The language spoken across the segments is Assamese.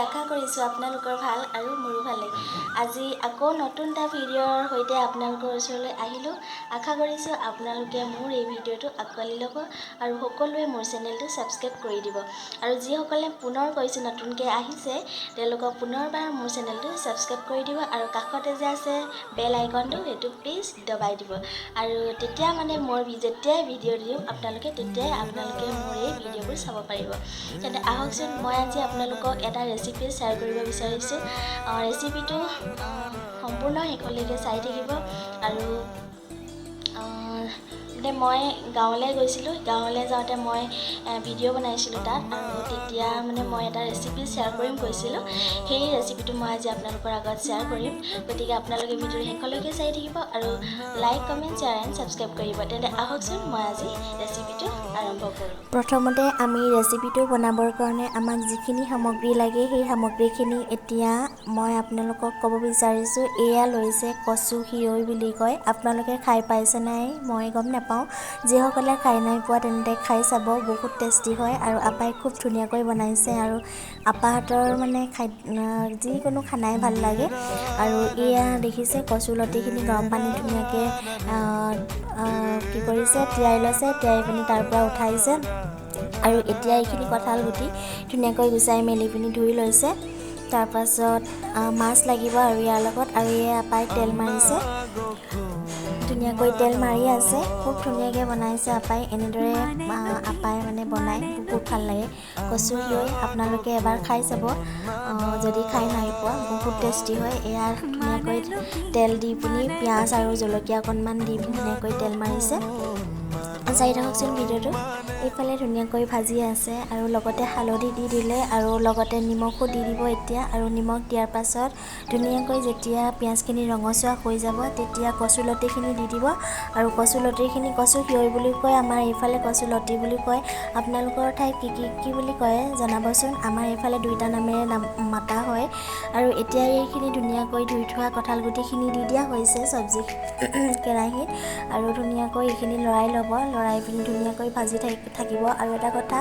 আশা কৰিছোঁ আপোনালোকৰ ভাল আৰু মোৰো ভালেই। আজি আকৌ নতুন এটা ভিডিঅ'ৰ সৈতে আপোনালোকৰ ওচৰলৈ আহিলোঁ। আশা কৰিছোঁ আপোনালোকে মোৰ এই ভিডিঅ'টো আঁকোৱালি ল'ব আৰু সকলোৱে মোৰ চেনেলটো ছাবস্ক্ৰাইব কৰি দিব। আৰু যিসকলে পুনৰ কৈছোঁ নতুনকৈ আহিছে, তেওঁলোকক পুনৰবাৰ মোৰ চেনেলটো ছাবস্ক্ৰাইব কৰি দিব আৰু কাষতে যে আছে বেল আইকনটো, সেইটো প্লিজ দবাই দিব। আৰু তেতিয়া মানে মোৰ যেতিয়াই ভিডিঅ' দিওঁ, আপোনালোকে তেতিয়াই আপোনালোকে মোৰ এই ভিডিঅ'বোৰ চাব পাৰিব। তেন্তে আহকচোন, মই আজি আপোনালোকক এটা ৰেচিপি শ্বেয়াৰ কৰিব বিচাৰিছোঁ। ৰেচিপিটো সম্পূৰ্ণ শেষলৈকে চাই থাকিব। আৰু মানে মই গাঁৱলৈ গৈছিলোঁ। গাঁৱলৈ যাওঁতে মই ভিডিঅ' বনাইছিলোঁ তাত আৰু তেতিয়া মানে মই এটা ৰেচিপি শ্বেয়াৰ কৰিম কৈছিলোঁ। সেই ৰেচিপিটো মই আজি আপোনালোকৰ আগত শ্বেয়াৰ কৰিম। গতিকে আপোনালোকে ভিডিঅ'ৰ শেষলৈকে চাই থাকিব আৰু like, comment, share and subscribe কৰিব। তেন্তে আহকচোন, মই আজি ৰেচিপিটো আৰম্ভ কৰোঁ। প্ৰথমতে আমি ৰেচিপিটো বনাবৰ কাৰণে আমাক যিখিনি সামগ্ৰী লাগে, সেই সামগ্ৰীখিনি এতিয়া মই আপোনালোকক ক'ব বিচাৰিছোঁ। এয়া লৈছে কচু হিৰৈ বুলি কয়। আপোনালোকে খাই পাইছে নাই মই গম নাপাওঁ। যিসকলে খাই নাই পোৱা, তেন্তে খাই চাব, বহুত টেষ্টি হয়। আৰু আপাই খুব ধুনীয়াকৈ বনাইছে আৰু আপাহঁতৰ মানে খাদ্য যিকোনো খানাই ভাল লাগে। আৰু এয়া দেখিছে, কচুলতিখিনি গৰম পানীত ধুনীয়াকৈ কি কৰিছে, তিয়াই লৈছে। তিয়াই পিনি তাৰ পৰা উঠাইছে। আৰু এতিয়া এইখিনি কঁঠাল গুটি ধুনীয়াকৈ গুচাই মেলি পিনি ধুই লৈছে। তাৰপাছত মাছ লাগিব আৰু ইয়াৰ লগত। আৰু এই আপাই তেল মাৰিছে, ধুনীয়াকৈ তেল মাৰি আছে। খুব ধুনীয়াকৈ বনাইছে আপাই। এনেদৰে আপাই মানে বনাই বহুত ভাল লাগে। কচু হিৰৈ আপোনালোকে এবাৰ খাই চাব যদি খাই নাই পোৱা, বহুত টেষ্টি হয়। এয়া ধুনীয়াকৈ তেল দি পিনি, পিঁয়াজ আৰু জলকীয়া অকণমান দি পিনি ধুনীয়াকৈ তেল মাৰিছে। চাই থাককচোন ভিডিঅ'টো। এইফালে ধুনীয়াকৈ ভাজি আছে আৰু লগতে হালধি দি দিলে আৰু লগতে নিমখো দি দিব এতিয়া। আৰু নিমখ দিয়াৰ পাছত ধুনীয়াকৈ যেতিয়া পিঁয়াজখিনি ৰঙচুৱা হৈ যাব, তেতিয়া কচুলতিখিনি দি দিব। আৰু কচুলতিখিনি, কচু হিৰৈ বুলি কয়, আমাৰ এইফালে কচুলতি বুলি কয়। আপোনালোকৰ ঠাইত কি কি কি বুলি কয় জনাবচোন। আমাৰ এইফালে দুইটা নামেৰে নাম মাতা হয়। আৰু এতিয়া এইখিনি ধুনীয়াকৈ ধুই থোৱা কঁঠাল গুটিখিনি দি দিয়া হৈছে চব্জি কেৰাহীত। আৰু ধুনীয়াকৈ এইখিনি লৰাই ল'ব, লৰাই পিনি ধুনীয়াকৈ ভাজি থাকিব। আৰু এটা কথা,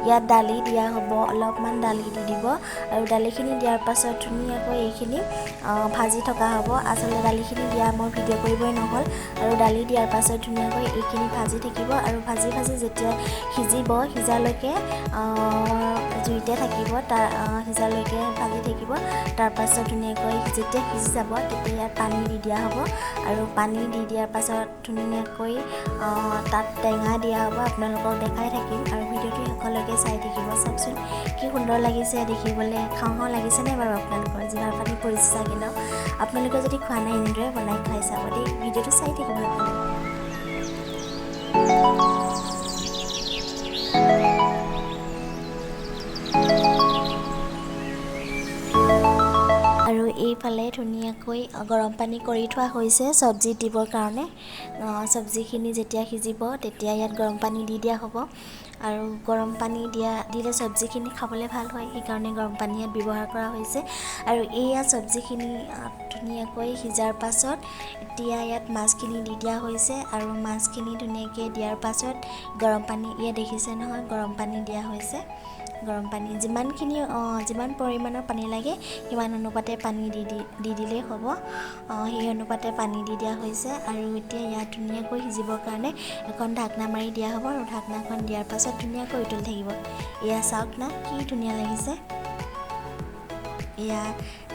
ইয়াত দালি দিয়া হ'ব, অলপমান দালি দি দিব। আৰু দালিখিনি দিয়াৰ পাছত ধুনীয়াকৈ এইখিনি ভাজি থকা হ'ব। আচলতে দালিখিনি দিয়া মই ভিডিঅ' কৰিবই নহ'ল। আৰু দালি দিয়াৰ পাছত ধুনীয়াকৈ এইখিনি ভাজি থাকিব আৰু ভাজি ভাজি যেতিয়া সিজিব, সিজালৈকে জুইতে থাকিব, তাৰ সিজালৈকে ভাজি থাকিব। তাৰপাছত ধুনীয়াকৈ যেতিয়া সিজি যাব, তেতিয়া ইয়াত পানী দি দিয়া হ'ব। আৰু পানী দি দিয়াৰ পাছত ধুনীয়াকৈ তাত টেঙা দিয়া হ'ব। আপোনালোকক দেখাই থাকিম আৰু ভিডিঅ'টো শেষলৈকে চাই থাকিব। চাওকচোন, কি সুন্দৰ লাগিছে দেখিবলৈ। খাওঁ খাওঁ লাগিছেনে বাৰু? আপোনালোকৰ জিভাৰ পানী পৰিছে চাগে ন? আপোনালোকে যদি খোৱা নাই, এনেদৰে বনাই খাই চাব দেই। ভিডিঅ'টো চাই থাকিব শেষলৈকে। আৰু এইফালে ধুনীয়াকৈ গৰম পানী কৰি থোৱা হৈছে চব্জিত দিবৰ কাৰণে। চব্জিখিনি যেতিয়া সিজিব, তেতিয়া ইয়াত গৰম পানী দি দিয়া হ'ব। আৰু গৰম পানী দিলে চব্জিখিনি খাবলৈ ভাল হয়, সেইকাৰণে গৰম পানী ইয়াত ব্যৱহাৰ কৰা হৈছে। আৰু এইয়া চব্জিখিনি ধুনীয়াকৈ সিজাৰ পাছত এতিয়া ইয়াত মাছখিনি দি দিয়া হৈছে। আৰু মাছখিনি ধুনীয়াকৈ দিয়াৰ পাছত গৰম পানী, ইয়াত দেখিছে নহয়, গৰম পানী দিয়া হৈছে। গৰম পানী যিমানখিনি, যিমান পৰিমাণৰ পানী লাগে, সিমান অনুপাতে পানী দি দিলেই হ'ব। সেই অনুপাতে পানী দি দিয়া হৈছে। আৰু এতিয়া ইয়াত ধুনীয়াকৈ সিজিবৰ কাৰণে এখন ঢাকনা মাৰি দিয়া হ'ব। আৰু ঢাকনাখন দিয়াৰ পাছত ধুনীয়াকৈ উতলি থাকিব। এয়া চাওক না, কি ধুনীয়া লাগিছে। এয়া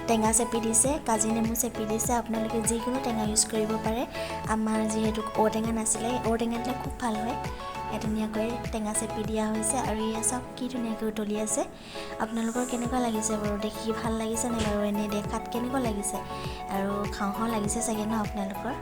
টেঙা চেপি দিছে, কাজি নেমু চেপি দিছে। আপোনালোকে যিকোনো টেঙা ইউজ কৰিব পাৰে। আমাৰ যিহেতু ঔটেঙা নাছিলে, ঔটেঙা দিলে খুব ভাল হয়। ধুনীয়াকৈ টেঙা চেপি দিয়া হৈছে। আৰু এয়া চাওক, কি ধুনীয়াকৈ উতলি আছে। আপোনালোকৰ কেনেকুৱা লাগিছে বাৰু দেখি? ভাল লাগিছে নাই বাৰু? এনেই দেখাত কেনেকুৱা লাগিছে? আৰু খাওঁ খাওঁ লাগিছে চাগে ন আপোনালোকৰ?